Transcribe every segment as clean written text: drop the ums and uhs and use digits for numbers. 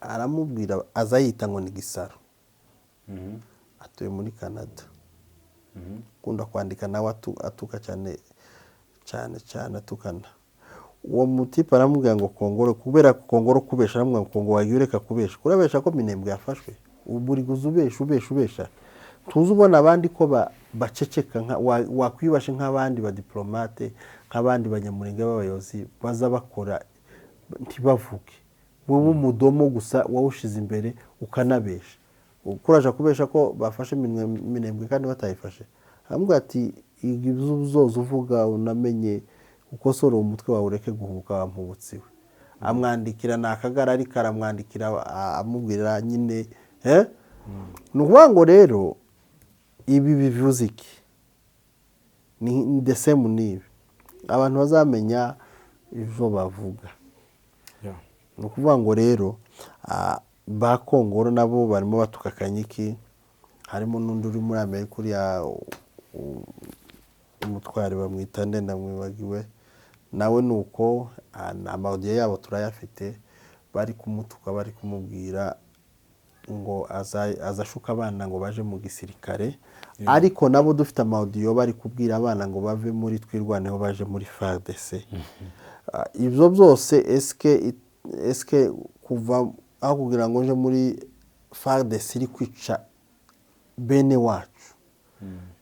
Aramubwira, aza yita ngo ni Gisaro, atuye muri Canada, akunda kwandika nawe atuka cyane cyane cyane, atukana. Uwo mutipe aramubwira ngo Kongoro, kubera Kongoro kubesha, aramubwira ngo Kongo wagiye ureka kubesha, kurabesha ko Minembwe yafashwe, buri guza ubesha, ubesha, ubesha, tuzi ubona abandi ko baceceka, wakwiyubashe nk'abandi badiplomate, nk'abandi Banyamurenge b'abayobozi baza bakora ntibavuge, wowe umudomo gusa wawushize imbere ukanabesha, kuraje kubesha ko bafashe Minembwe kandi batayifashe. Aramubwira ati: "Ibyo uzoza uvuga unamenye ukosore uwo mutwe wawe, ureke guhubuka wampubutsi we." Amwandikira ni akagara, ariko aramwandikira amubwira nyine, eh? Ni ukuvuga ngo rero ibi bivuze iki? Ni the same n'ibi, abantu bazamenya ibyo bavuga. Ni ukuvuga ngo rero ba Kongoro nabo barimo batuka Kanyiki, harimo n'undi uri muri Amerika, uriya umutwari bamwita nde? Ndamwibagiwe. Nawe ni uko, ama audio yabo turayafite, bari kumutuka, bari kumubwira ngo azashuka abana ngo baje mu gisirikare, ariko nabo dufite ama audio bari kubwira abana ngo bave muri Twirwaneho baje muri FARDC. Ibyo byose, eske kuva aho kugira ngo nje muri FARDC iri kwica bene wacu,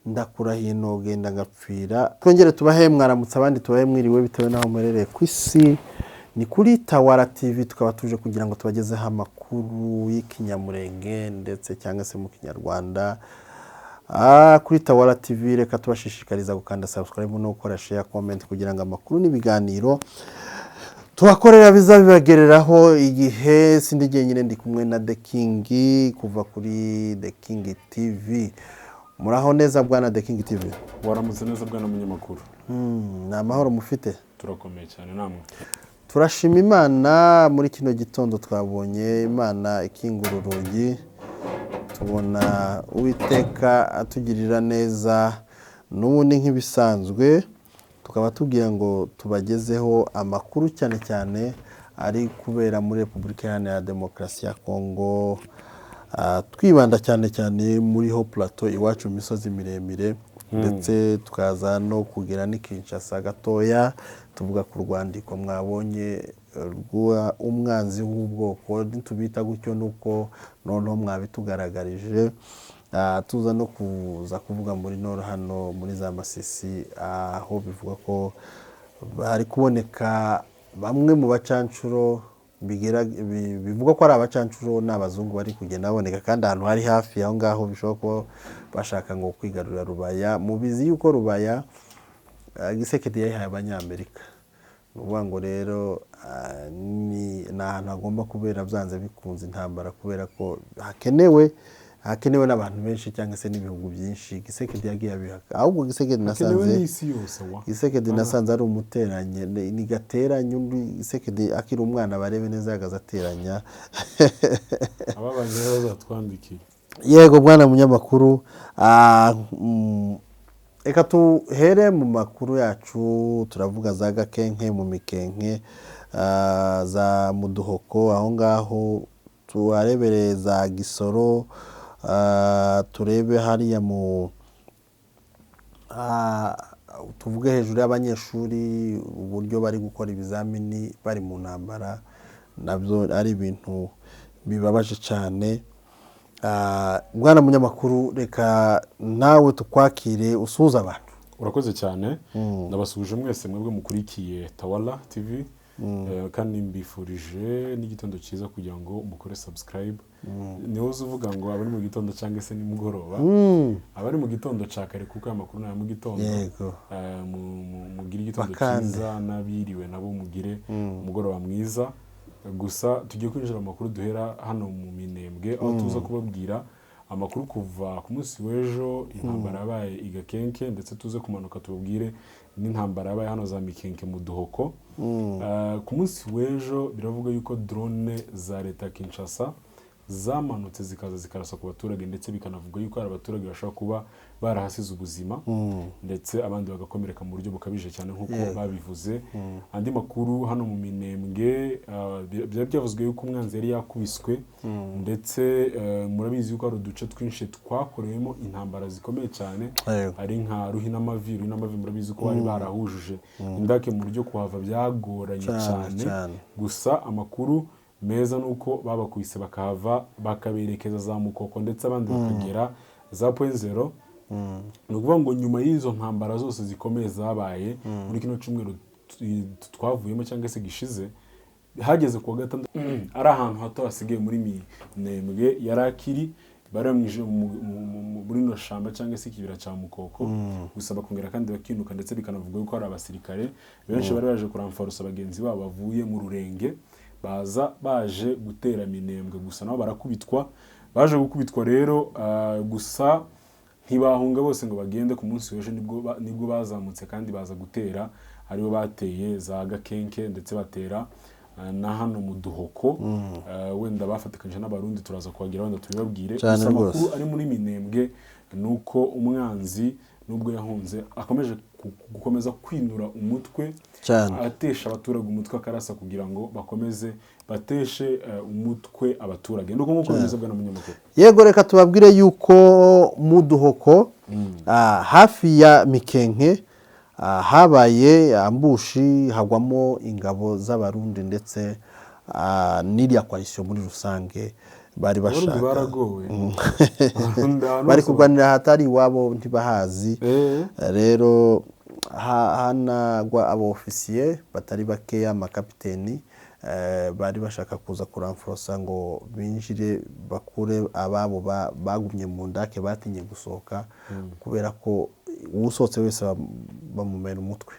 ndakurahiye nogenda ngapfira. Twongere tubahe mwaramutse, abandi tubahe mwiriwe, bitewe n'aho muherereye ku isi. Ni kuri Tawara TV, tukaba tuje kugira ngo tubagezeho amakuru y'Ikinyamurenge ndetse cyangwa se mu Kinyarwanda. Kuri Tawara TV reka tubashishikariza gukanda subscribe no gukora share, comment, kugira ngo amakuru n'ibiganiro tubakorera biza bibagereraho igihe. Sindi jyenyine, ndi kumwe na The King kuva kuri The King TV. Muraho neza, bwana The King TV? Waramutse neza, bwana munyamakuru. Ni amahoro mufite? Turakomeye cyane, namwe? Turashima Imana. Muri kino gitondo twabonye Imana ikingura urugi, tubona Uwiteka atugirira neza n'ubundi nk'ibisanzwe, tukaba tubwira ngo tubagezeho amakuru cyane cyane ari kubera muri Repubulika Iharanira Demokarasi ya Kongo, twibanda cyane cyane muri Hauts Plateau iwacu mu misozi miremire, ndetse tukaza no kugera n'i Kinshasa gatoya, tuvuga ku rwandiko mwabonye rwa umwanzi w'ubwoko, ntitubita gutyo nuko noneho mwabitugaragarije. Tuza no kuza kuvuga muri nord hano muri za Masisi, aho bivuga ko hari kuboneka bamwe mu bacancuro bivugwa ko ari abacancuro n'abazungu bari kugenda baboneka, kandi ahantu hari hafi aho ngaho bishobora kuba bashaka ngo kwigarurira Rubaya. Mubizi yuko Rubaya Tshisekedi yayihaye Abanyamerika. Ni ukuvuga ngo rero ni ahantu hagomba kubera byanze bikunze intambara, kubera ko hakenewe n'abantu benshi cyangwa se n'ibihugu byinshi. Tshisekedi yagiye abihaka, ahubwo Tshisekedi Hakenewe nasanze n'isi yose wa. Tshisekedi nasanze ari umuteranye, ni gateranya undi. Tshisekedi akiri umwana, barebe neza, yahagaze ateranya. Ababanye bazatwandikiye. Yego, bwana munyamakuru, reka tuhere mu makuru yacu. Turavuga za Gakenke mu Mikenke, za Muduhoko aho ngaho, tuharebere za Gisoro, turebe hariya mu tuvuge hejuru y'abanyeshuri, uburyo bari gukora ibizamini bari mu ntambara, nabyo ari ibintu bibabaje cyane. Bwana munyamakuru, reka nawe tukwakire usuhuze abantu. Urakoze cyane. Ndabasuhuje mwese mwebwe mukurikiye Tawala TV, kandi mbifurije n'igitondo cyiza kugira ngo mukore subscribe. Niho uza uvuga ngo abari mu gitondo cyangwa se nimugoroba, abari mu gitondo cya kare, kuko aya makuru ni aya mu gitondo. Mugire igitondo Bakande. cyiza, n'abiriwe nabo mugire umugoroba mwiza. Gusa tugiye kwinjira mu makuru, duhera hano mu Minembwe, aho tuza kubabwira amakuru kuva ku munsi w'ejo, intambara yabaye i Gakenke, ndetse tuze kumanuka tubabwire n'intambara yabaye hano za Mikenke mu Duhoko. Ku munsi w'ejo biravuga yuko drone za leta ya Kinshasa zamanutse zikaza zikarasa ku baturage, ndetse bikanavuga yuko hari abaturage bashobora kuba barahasize ubuzima, ndetse abandi bagakomereka mu buryo bukabije cyane nk'uko babivuze. Andi makuru hano mu Minembwe, byari byavuzwe yuko umwanzi yari yakubiswe, ndetse murabizi yuko hari uduce twinshi twakorewemo intambara zikomeye cyane, ari nka Ruhinamavi. Ruhinamavi murabizi ko bari barahujuje indake, mu buryo kuhava byagoranye Cyane, cyane. Cyane. Gusa amakuru meza ni uko babakubise bakahava, bakaberekeza za Mukoko, ndetse abandi bakagera za Point Zero. Ni ukuvuga ngo nyuma y'izo ntambara zose zikomeye zabaye muri kino cyumweru twavuyemo cyangwa se gishize, hageze ku wa gatandatu ari ahantu hato hasigaye muri Minembwe yari akiri, bari bamwije muri ino shamba cyangwa se ikibira cya Mukoko, gusa bakongera kandi bakinuka, ndetse bikanavuga yuko hari abasirikare benshi bari baje kuramfarusa bagenzi babo bavuye mu Rurenge, baza baje gutera Minembwe, gusa nabo barakubitwa. Baje gukubitwa rero, gusa ntibahunga bose ngo bagende. Ku munsi w'ejo nibwo bazamutse kandi baza gutera, aribo bateye za Gakenke, ndetse batera na hano mu Duhoko. Wenda bafatikanyije n'Abarundi, turaza kuhagera wenda tubibabwire. Cyane Gusa amakuru rwose. ari muri Minembwe ni uko umwanzi nubwo yahunze akomeje gukomeza kwinura umutwe, atesha abaturage umutwe, akarasa kugira ngo bakomeze bateshe umutwe abaturage. Nuko nk'uko bimeze, bwana munyamakuru. Yego, reka tubabwire yuko mu Duhoko, hafi ya Mikenke, habaye ambush, hagwamo ingabo z'Abarundi ndetse n'iriya coalition muri rusange bari Abarundi bashaka baragowe. Abarundi ahantu bari hose kurwanira ahatari iwabo, ntibahazi. Rero hanagwa aba ofisiye batari bakeya, amakapiteni, bari bashaka kuza kuramforosa ngo binjire bakure ababo bagumye mu ndake, batinye gusohoka kubera ko usohotse wese bamumena umutwe.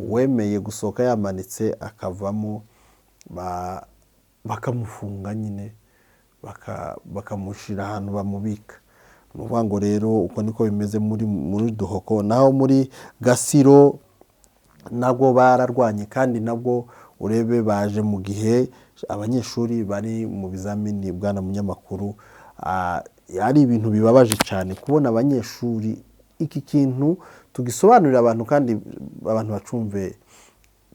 Uwemeye gusohoka yamanitse akavamo, bakamufunga nyine, bakamushyira ahantu bamubika. Ni ukuvuga ngo rero uko niko bimeze muri Duhoko. Naho muri Gasiro nabwo bararwanye, kandi nabwo urebe baje mu gihe abanyeshuri bari mu bizamini. Bwana munyamakuru, ari ibintu bibabaje cyane kubona abanyeshuri. Iki kintu tugisobanurira abantu kandi abantu bacumve.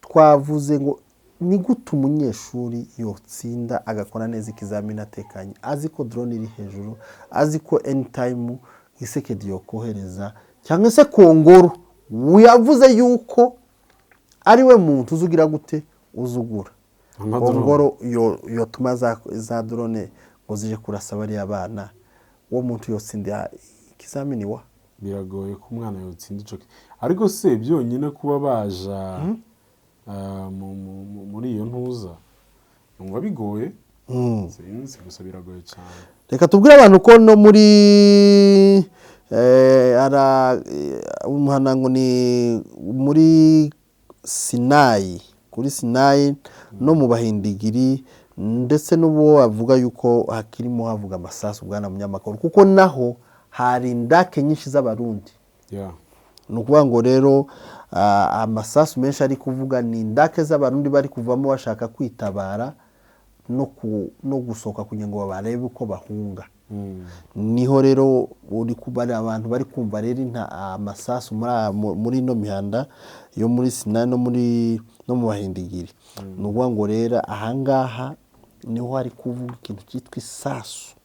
Twavuze ngo ni gute umunyeshuri yotsinda agakora neza ikizamini atekanye, azi ko drone iri hejuru, azi ko anytime Tshisekedi yokohereza cyangwa se Kongoro yavuze yuko ari we muntu uzugira gute, uzugura Amadrone. Kongoro yotuma za drone ngo zije kurasa bariya bana. Uwo muntu yotsinda ikizamini wa? Biragoye ko umwana yotsinda ico, ariko se byonyine kuba baja muri iyo ntuza numva bigoye. Sinzi, gusa biragoye cyane. Reka tubwire abantu ko no muri umuhanango ni muri Sinayi, kuri Sinayi no mu Bahindigiri, ndetse n'ubu bavuga yuko hakirimo havuga amasasu, bwana munyamakuru, kuko naho hari indake nyinshi z'Abarundi. Ni ukuvuga ngo rero amasasu menshi ari kuvuga ni indake z'Abarundi bari kuvamo bashaka kwitabara no gusohoka kugira ngo barebe uko bahunga. Niho rero uri kubara abantu bari kumva rero amasasu muri ino mihanda yo muri Sinayi no mu Bahindigiri. Ni ukuvuga ngo rero ahangaha niho hari kuvuga ikintu cyitwa isasu.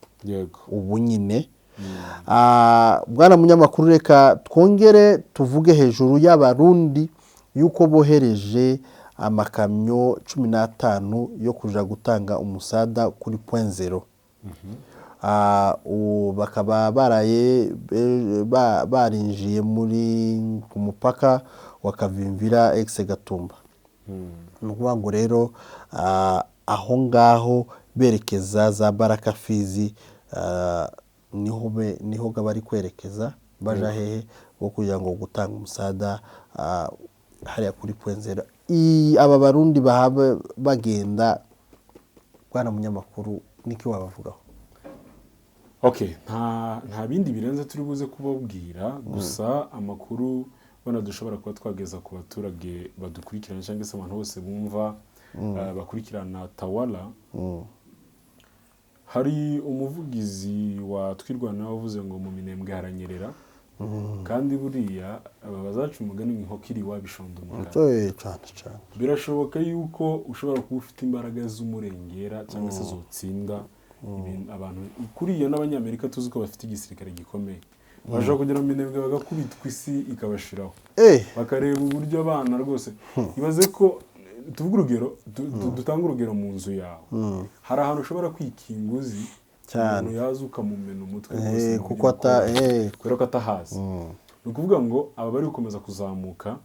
Ubu nyine, bwana munyamakuru, reka twongere tuvuge hejuru y'Abarundi yuko bohereje amakamyo 15 yo kuja gutanga umusada kuri Point Zero. Ubu bakaba baraye barinjiye muri ku mupaka wa Kavimvira ex Gatumba. Ni ukuvuga ngo rero aho ngaho berekeza za Baraka, Fizi, niho bari kwerekeza baja hehe wo kugira ngo gutanga umusada hariya kuri Point Zero. Aba Barundi bahaba bagenda, bwana munyamakuru, niki wabavugaho? Okay, nta bindi birenze turi buze kubabwira. Gusa amakuru wenda dushobora kuba twageza ku baturage badukurikirana cyangwa se abantu bose bumva, bakurikirana Tawala. Hari umuvugizi wa Twirwaneho wavuze ngo mu Minembwe haranyerera, kandi buriya aba bazaca umugani ngo inkoko iri iwabo ishonda umugara. Cyane cyane. Birashoboka yuko ushobora kuba ufite imbaraga z'umurengera cyangwa se zotsinda abantu kuriya. N'Abanyamerika tuzi ko bafite igisirikare gikomeye, bashobora kugera mu Minembwe bagakubitwa isi ikabashiraho, bakareba uburyo abana rwose. Ibaze ko tuvuge urugero, dutange urugero, mu nzu yawe hari ahantu ushobora kwikinga uzi umuntu yaza ukamumena umutwe rwose mu kuko buryo bukomeye, kubera ko atahazi. Ni ukuvuga ngo aba bari gukomeza kuzamuka,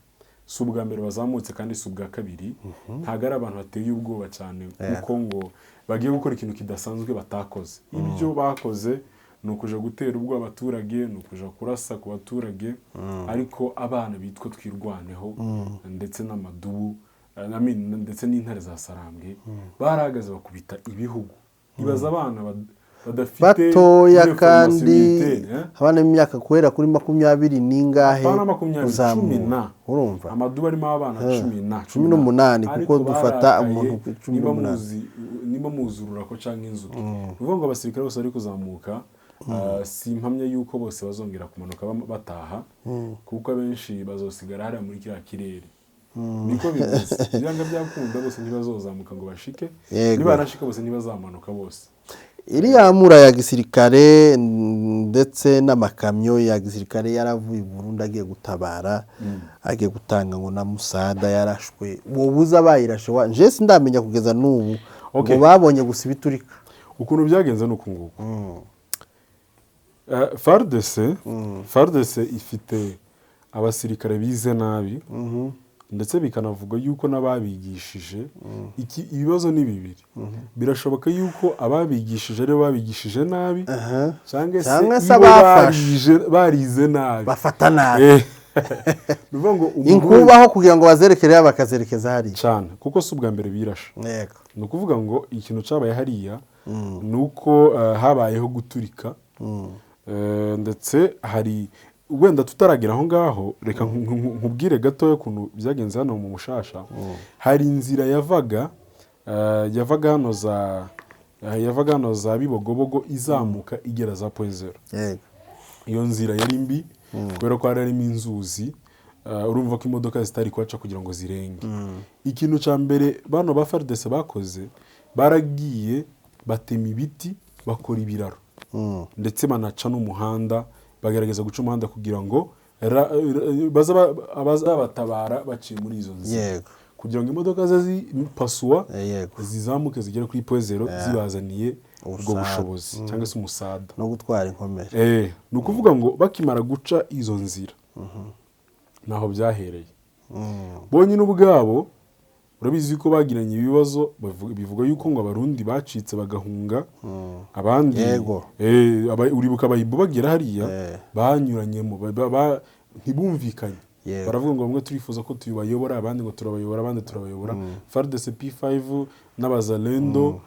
si ubwa mbere bazamutse kandi si ubwa kabiri. Ntabwo ari abantu bateye ubwoba cyane, kuko ngo bagiye gukora ikintu kidasanzwe batakoze. Ibyo bakoze ni ukuja gutera ubwoba abaturage, ni ukuja kurasa ku baturage, ariko abana bitwa Twirwaneho ndetse n'amadubu, I mean, ndetse n'intare za Sarambwe barahagaze bakubita ibihugu. Ibaza abana badafite batoya muri formation kandi militaire, eh? Abana b'imyaka guhera kuri 20 n'ingahe Apana 20, kuzamura. 10. Urumva? Amadubu arimo abana 10. 18, kuko Ariko dufata barakaye. umuntu ku cumi Niba n'umunani. Niba muzi ururako cyangwa inzuki, ni ukuvuga ngo abasirikare bose bari kuzamuka, si impamya yuko bose bazongera kumanuka bataha, kuko abenshi bazosigara hariya muri kiriya kirere. Niko bimeze, byanga byakunda bose ntibazozamuka ngo bashike. Nibanashika bose, ntibazamanuka bose. Iriya mura ya gisirikare ndetse n'amakamyo ya gisirikare yaravuye i Burundi agiye gutabara, agiye gutanga ngo na musada, yarashwe. Wobuza bayirashe wa nje sindamenya kugeza n'ubu. Ngo babonye gusa ibiturika. Ukuntu byagenze ni uku nguku. FARDC ifite abasirikare bize nabi, ndetse bikanavuga yuko n'ababigishije iki. Ibibazo ni bibiri: birashoboka yuko ababigishije aribo babigishije nabi, cyangwa se Cyangwa se ibo abafashe. barize nabi. Bafata nabi. Ni ukuvuga ngo umuntu Inkubaho kugira ngo bazerekere, bakazerekeza hariya. Cyane, kuko si ubwa mbere birashe. Ni ukuvuga ngo ikintu cyabaye hariya ni uko habayeho guturika. Ndetse hari wenda tutaragera aho ngaho, reka nkubwire gatoya ukuntu byagenze hano mu Mushasha. Hari inzira yavaga hano za Bibogobogo izamuka igera za Point Zero. Iyo nzira yari mbi kubera ko hari harimo inzuzi. Urumva ko imodoka zitari kuhaca kugira ngo zirenge. Ikintu cya mbere bano ba FARDC bakoze, baragiye batema ibiti, bakora ibiraro, ndetse banaca n'umuhanda, bagerageza guca umuhanda kugira ngo abazabatabara baciye muri izo nzira, kugira ngo imodoka ze zipasuwa zizamuke zigere kuri Point Zero zibazaniye ubwo Ubusada. bushobozi cyangwa se umusada No gutwara inkomere. Ni ukuvuga ngo bakimara guca izo nzira, ntaho byahereye. Bonyine ubwabo urabizi ko bagiranye ibibazo, bivuga yuko ngo Abarundi bacitse bagahunga abandi. Uribuka Abayibu bagera hariya, banyuranyemo, ntibumvikanye. Baravuga ngo bamwe turifuza ko tubayobora, abandi ngo turabayobora, abandi turabayobora. FARDC P5 n'Abazalendo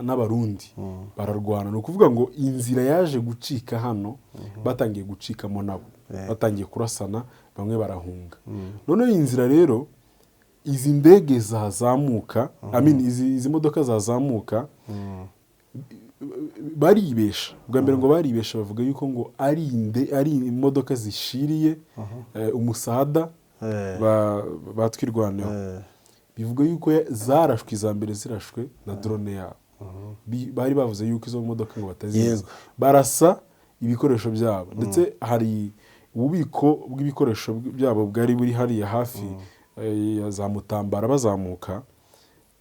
n'Abarundi bararwana. Ni ukuvuga ngo inzira yaje gucika hano, batangiye gucikamo nabo, batangiye kurasana, bamwe barahunga. Noneho iyi nzira rero, izi ndege zazamuka, I mean, izi modoka zazamuka, baribesha bwa mbere, ngo baribesha bavuga yuko ngo ari imodoka zishiriye umusada batwirwaneho. Bivuga yuko zarashwe, iza mbere zirashwe na drone yabo. Bari bavuze yuko izo modoka ngo batazizi. Barasa ibikoresho byabo, ndetse hari ububiko bw'ibikoresho byabo bwari buri hariya hafi ya za Mutambara bazamuka,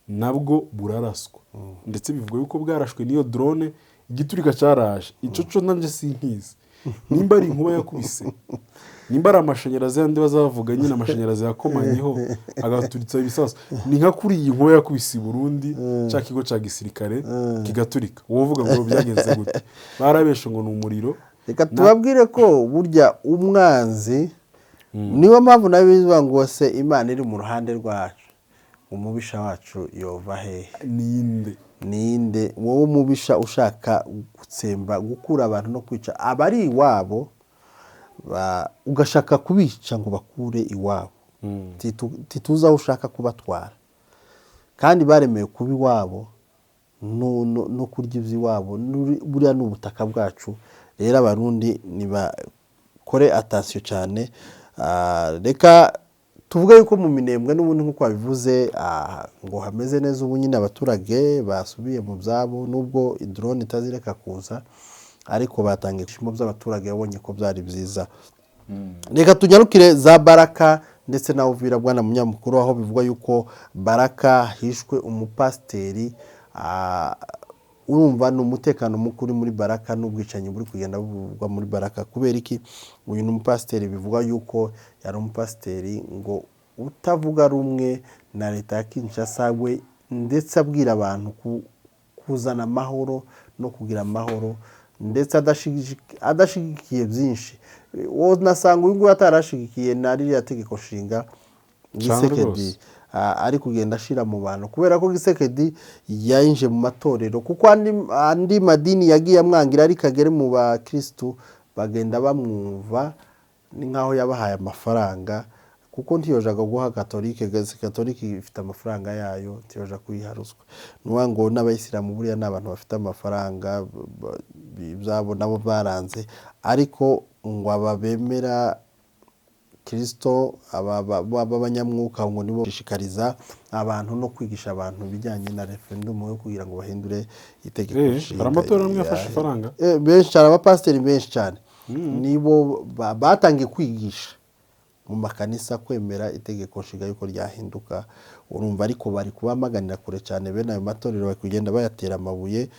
nabwo buraraswa, ndetse bivuga yuko bwarashwe n'iyo drone. Igiturika cyaraje, icyo cyo nanjye sinkizi, nimba ari inkuba yakubise, nimba ari amashanyarazi yandi bazavuga nyine, amashanyarazi yakomanyeho agaturitsa ibisasu. Ni nka kuri iyi nkuba yakubise i Burundi cya kigo cya gisirikare kigaturika, wowe uvuga ngo byagenze gute? Barabeshe ngo ni umuriro. Reka tubabwire ko burya umwanzi, niyo mpamvu nawe bivuga ngo se Imana iri mu ruhande rwacu, umubisha wacu yova hehe? Ninde? Ninde wowe umubisha ushaka gutsemba, gukura abantu no kwica abari iwabo, ugashaka kubica ngo bakure iwabo? Tituzi aho ushaka kubatwara, kandi baremewe kuba iwabo. no kurya iby'iwabo. Buriya ni ubutaka bwacu. Rero Abarundi nibakore attention cyane. Reka tuvuge yuko mu Minembwe n'ubundi, nk'uko wabivuze, ngo hameze neza ubu nyine, abaturage basubiye mu byabo, nubwo drone itazireka kuza, ariko batanga ibishimo by'abaturage, babonye ko byari byiza. Reka tunyarukire za Baraka ndetse na Uvira, bwana munyamakuru, aho bivugwa yuko Baraka hishwe umupasiteri. Urumva ni umutekano mukuru muri Baraka n'ubwicanyi buri kugenda buvugwa muri Baraka. Kubera iki? Uyu ni umupasiteri, bivugwa yuko yari umupasiteri ngo utavuga rumwe na leta ya Kinshasa we, ndetse abwira abantu kuzana amahoro no kugira amahoro, ndetse adashigikiye byinshi. Unasanga uyu nguyu atarashigikiye na ririya tegeko nshinga Gisekedi ari kugenda ashira mu bantu, kubera ko Gisekedi yinjiye mu matorero, kuko andi madini yagiye amwangira, ariko agere mu bakirisitu bagenda bamwumva, ni nk'aho yabahaye amafaranga, kuko ntiyojaga guha Katolike. Katolike ifite amafaranga yayo, ntiyoja kuyiha ruswa. Ni ukuvuga ngo n'Abayisilamu buriya ni abantu bafite amafaranga ibyabo nabo baranze, ariko ngo aba bemera Kirisito, aba b'abanyamwuka, ngo nibo bashishikariza abantu no kwigisha abantu ibijyanye na referendumu yo kugira ngo bahindure itegeko nshinga. Hari amatorero amwe yafashe ifaranga. Benshi cyane, abapasiteri benshi cyane nibo batangiye kwigisha mu makanisa kwemera itegeko nshinga yuko ryahinduka. Urumva ariko bari kubamaganira kure cyane bene ayo matorero, bari kugenda bayatera amabuye.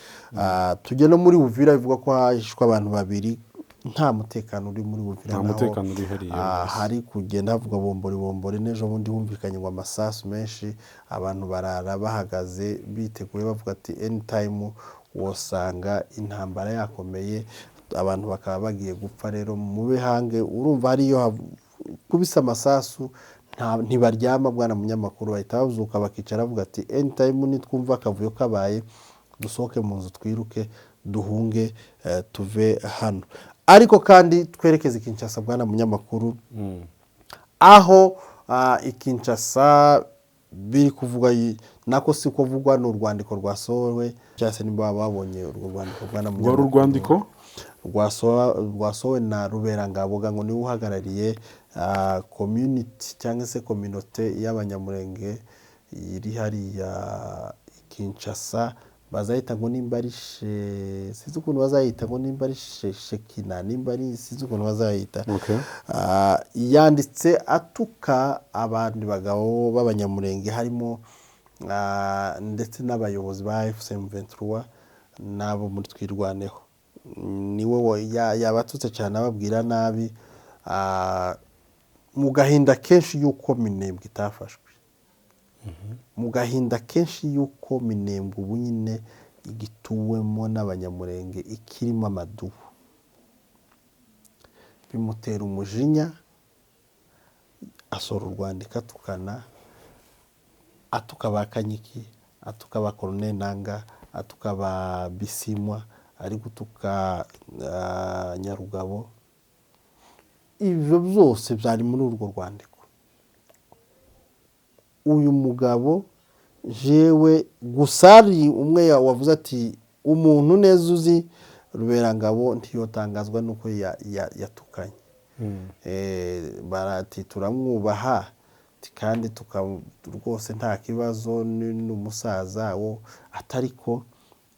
Tujye no muri Uvira, bivuga ko hahishwe abantu babiri. Nta mutekano uri muri Uvira Nta naho. mutekano uri hariya rwose. Hari kugenda havugwa bombori bombori. N'ejo bundi humvikanye ngo amasasu menshi, abantu barara bahagaze biteguye, bavuga ati anytime wosanga intambara yakomeye, abantu bakaba bagiye gupfa. Rero mube hange. Urumva hariyo kubisa amasasu, ntibaryama, bwana munyamakuru, bahita bazuka bakicara bavuga ati anytime nitwumva akavuyo kabaye, dusohoke mu nzu, twiruke, duhunge, tuve hano. Ariko kandi twerekeze i Kinshasa, bwana munyamakuru, aho i Kinshasa biri kuvuga, nako si kuvugwa, ni urwandiko rwasohowe, cyangwa se niba babonye urwo rwandiko, bwana Rwari munyamakuru. Urwandiko Rwasohowe na Ruberangabo, ngo niwe uhagarariye community cyangwa se communauté y'Abanyamurenge iri hariya i Kinshasa. Bazayita ngo nimba ari sinzi ukuntu bazayita, ngo nimba ari shekina, nimba ari, sinzi ukuntu bazayita. Yanditse atuka abandi bagabo b'Abanyamurenge, harimo ndetse n'abayobozi ba AFC M23 n'abo muri Twirwaneho. Niwe yabatutse cyane, ababwira nabi, mu gahinda kenshi y'uko Minembwe itafashwe, mu gahinda kenshi y'uko Minembwe ubu nyine igituwemo n'Abanyamurenge, ikirimo amadubu. Bimutera umujinya, asohora urwandiko atukana, atuka ba Kanyiki, atuka ba Colonel Nanga, atuka ba Bisimwa, ari gutuka Nyarugabo. Ibyo byose byari muri urwo rwandiko. Uyu mugabo, jewe gusa ari umwe wavuze ati umuntu neza uzi Ruberangabo ntiyotangazwa n'uko yatukanye. Barati turamwubaha kandi rwose nta kibazo, ni umusaza wo atariko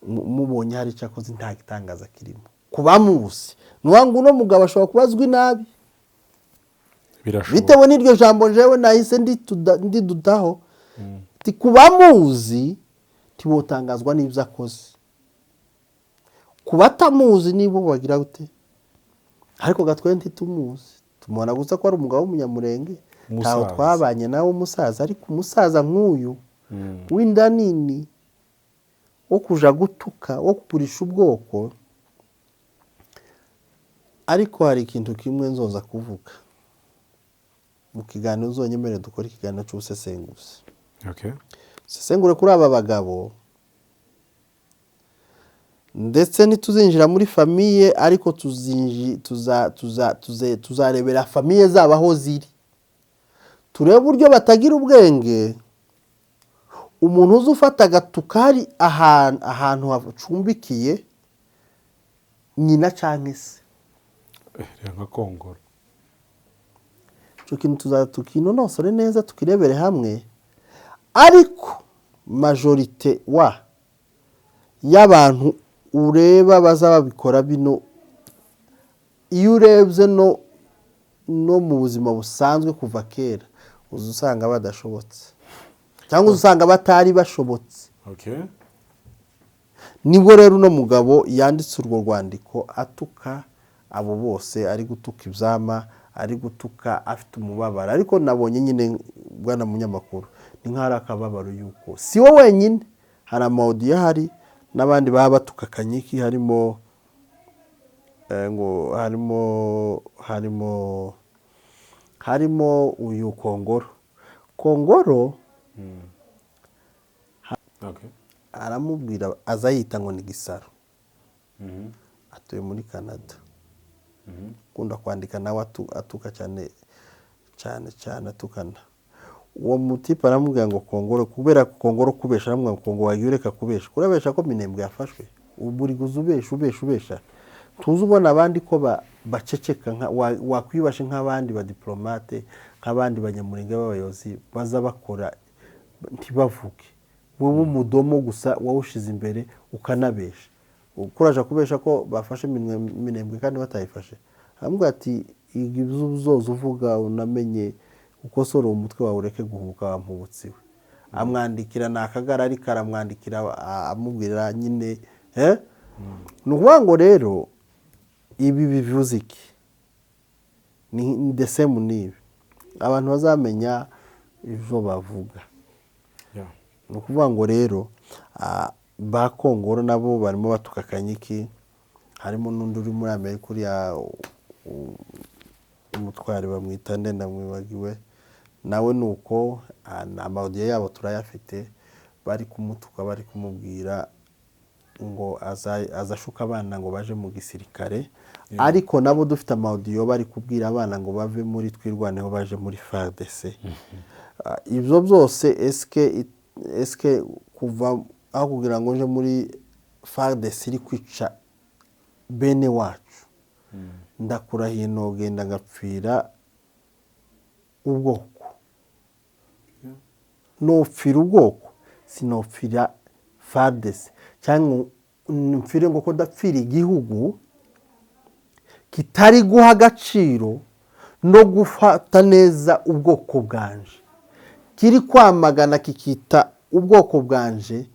mubonye hari icyo akoze, nta gitangaza kirimo ku bamuzi. Ni ukuvuga ngo uno mugabo ashobora kuba azwi nabi. Birashoboka. Bitewe n'iryo jambo jewe nahise ndidutaho. Ati ku bamuzi ntibotangazwa n'ibyo akoze, ku batamuzi nibo bagira gute? Ariko gatwe ntitumuzi, tumubona gusa ko ari umugabo w'Umunyamurenge, ntawe Umusaza. twabanye nawe, umusaza. Ariko umusaza nk'uyu w'inda nini, wo kuja gutuka, wo kugurisha ubwoko. Ariko hari ikintu kimwe nzoza kuvuga mu kiganiro, uzonyemere dukore ikiganiro cy'ubusesenguzi, sesengure kuri aba bagabo, ndetse ntituzinjira muri famille, ariko tuzarebera famille zabo aho ziri, turebe uburyo batagira ubwenge. Umuntu uzi ufata agatukari ahantu hacumbikiye nyina cyangwa se. Reba nka Kongoro. Icyo kintu tuzaza tukinonosore neza, tukirebere hamwe. Ariko majorité wa y'abantu ureba baza babikora bino, iyo urebye no mu buzima busanzwe kuva kera, uza usanga badashobotse cyangwa uza usanga batari bashobotse. Nibwo rero uno mugabo yanditse urwo rwandiko atuka abo bose, ari gutuka ibyama, ari gutuka afite umubabaro. Ariko nabonye nyine, bwana munyamakuru, ni nk'aho ari akababaro yuko si we wenyine, hari ama audio ahari n'abandi baba batuka Kanyiki, harimo ngo harimo uyu Kongoro. Kongoro aramubwira, aza yita ngo ni Gisaro, atuye muri Canada, akunda kwandika nawe atuka cyane cyane cyane, atukana. Uwo mutipe aramubwira ngo Kongoro, kubera Kongoro kubesha, aramubwira ngo Kongo wagiye ureka kubesha, kurabesha ko Minembwe yafashwe, ubu uri guza ubesha, ubesha, ubesha. Tuzi ubona abandi ko baceceka, wakwibashe nk'abandi badiplomate, nk'abandi banyamurenge b'abayobozi baza bakora ntibavuge, wowe umudomo gusa wawushize imbere ukanabesha, kuraje kubesha ko bafashe Minembwe kandi batayifashe. Aramubwira ati: "Ibyo uzoza uvuga unamenye ukosora uwo mutwe wawe, ureke guhubuka, wampubutsi we." Amwandikira ni akagara, ariko aramwandikira amubwira nyine. Ni ukuvuga ngo rero ibi bivuze iki? Ni the same n'ibi abantu bazamenya ibyo bavuga. Ni ukuvuga ngo rero ba Kongoro nabo barimo batuka Kanyiki, harimo n'undi uri muri Amerika, uriya umutwari bamwita nde? Ndamwibagiwe. Nawe ni uko, ama audio yabo turayafite, bari kumutuka, bari kumubwira ngo azashuka abana ngo baje mu gisirikare. Ariko nabo dufite ama audio bari kubwira abana ngo bave muri Twirwaneho baje muri FARDC. Ibyo byose, eske kuva aho kugira ngo nje muri FARDC iri kwica bene wacu, ndakurahiye nogenda ngapfira ubwoko, nopfira ubwoko, sinopfira FARDC cyangwa mpfire ngo ko ndapfira igihugu kitari guha agaciro no gufata neza ubwoko bwanje, kiri kwamagana kikita ubwoko bwanje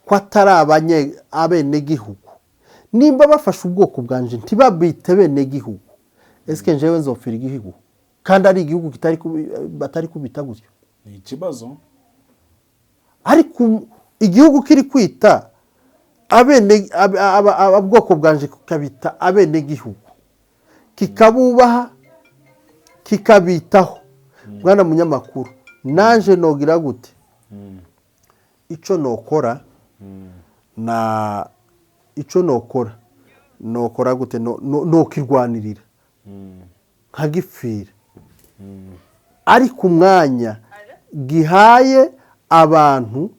ko atari abenegihugu. Nimba bafashe ubwoko bwanje ntibabwite benegihugu, ese njyewe nzopfira igihugu kandi ari igihugu kitari batari kubita gutyo? Ni ikibazo. Ariko igihugu kiri kwita abene ubwoko bwanje, kikabita abenegihugu, kikabubaha, kikabitaho, bwana munyamakuru, naje nogira gute? Icyo nokora na icyo nokora, nokora gute? Nokirwanirira nkagipfira. Ariko umwanya gihaye abantu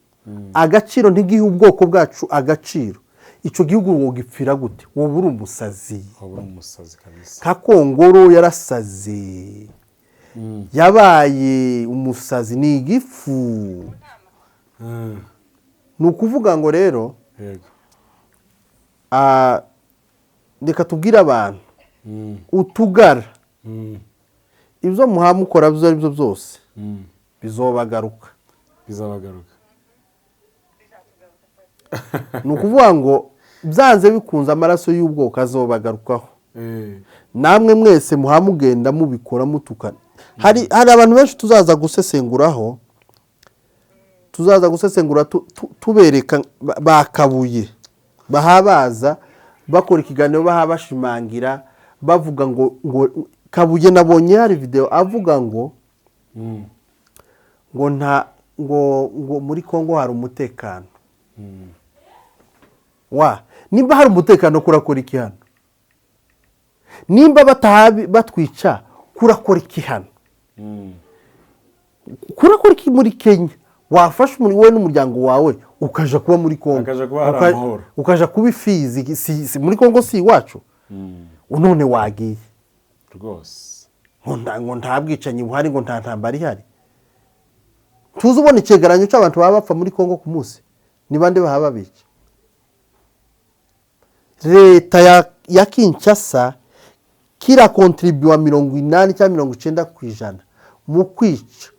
agaciro, ntigihe ubwoko bwacu agaciro, icyo gihugu wogipfira gute? Wowe uri umusazi. Waba uri umusazi kabisa. Kakongoro yarasaze, yabaye umusazi, ni igifu. Ni ukuvuga ngo rero reka tubwire abantu utugara, ibyo muhamukora ibyo ari byo byose bizobagaruka. Bizabagaruka. Ni ukuvuga ngo byanze bikunze amaraso y'ubwoko azobagarukaho. Namwe mwese muhamugenda mubikora mutukana, hari abantu benshi tuzaza gusesenguraho, tuzaza gusesengura tubereka bakabuye bahabaza bakora ikiganiro, baha bashimangira bavuga ngo Kabuye, nabonye hari video avuga ngo ngo nta ngo muri Kongo hari umutekano. Wa nimba hari umutekano, kurakora iki hano? Nimba batahabi batwica, kurakora iki hano? Kurakora iki muri Kenya? Wafashe wowe n'umuryango wawe ukaja kuba muri Kongo. Ukaja kuba hari amahoro. Ukaja kuba i Fizi, si muri Kongo, si iwacu? None wagiye. Rwose. Ngo nta bwicanyi buhari, ngo nta ntambara ihari. Tuzi ubona icyegeranyo cy'abantu baba bapfa muri Kongo ku munsi, ni bande bahaba bica? Leta ya Kinshasa kirakontribuwa 80 cyangwa 90% mu kwica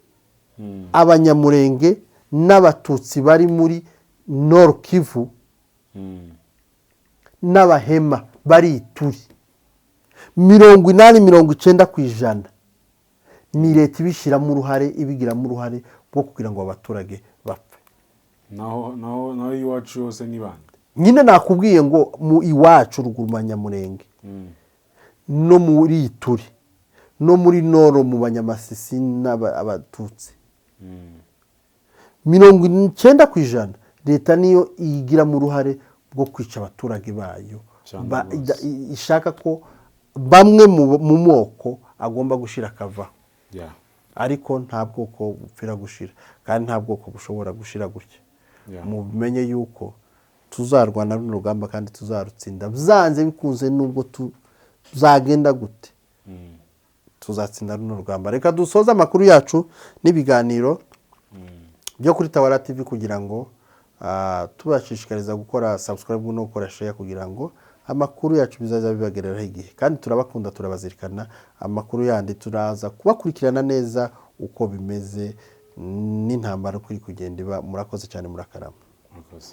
Abanyamurenge n'Abatutsi bari muri Nord Kivu n'Abahema bari Ituri. 80, 90% ni leta ibishyiramo uruhare, ibigiramo uruhare rwo kugira ngo abaturage bapfe. Naho iwacu yose ni bande? Nyine nakubwiye ngo mu iwacu ruguru mu Banyamurenge no muri Ituri no muri Nord mu Banyamasisi n'Abatutsi, 90% leta niyo igiramo uruhare rwo kwica abaturage bayo. Cyane rwose. Ishaka ko bamwe mu moko agomba gushira akavaho. Ariko nta bwoko bupfira gushira, kandi nta bwoko bushobora gushira gutya. Mumenye yuko tuzarwana runo rugamba kandi tuzarutsinda byanze bikunze, nubwo tuzagenda gute, tuzatsinda runo rugamba. Reka dusoze amakuru yacu n'ibiganiro byo kuri Tawara TV kugira ngo tubashishikariza gukora subscribe no gukora share, kugira ngo amakuru yacu bizaza bibagereraho igihe. Kandi turabakunda, turabazirikana. Amakuru yandi turaza kubakurikirana neza uko bimeze n'intambara uko iri kugenda iba. Murakoze cyane, murakarama. Murakoze.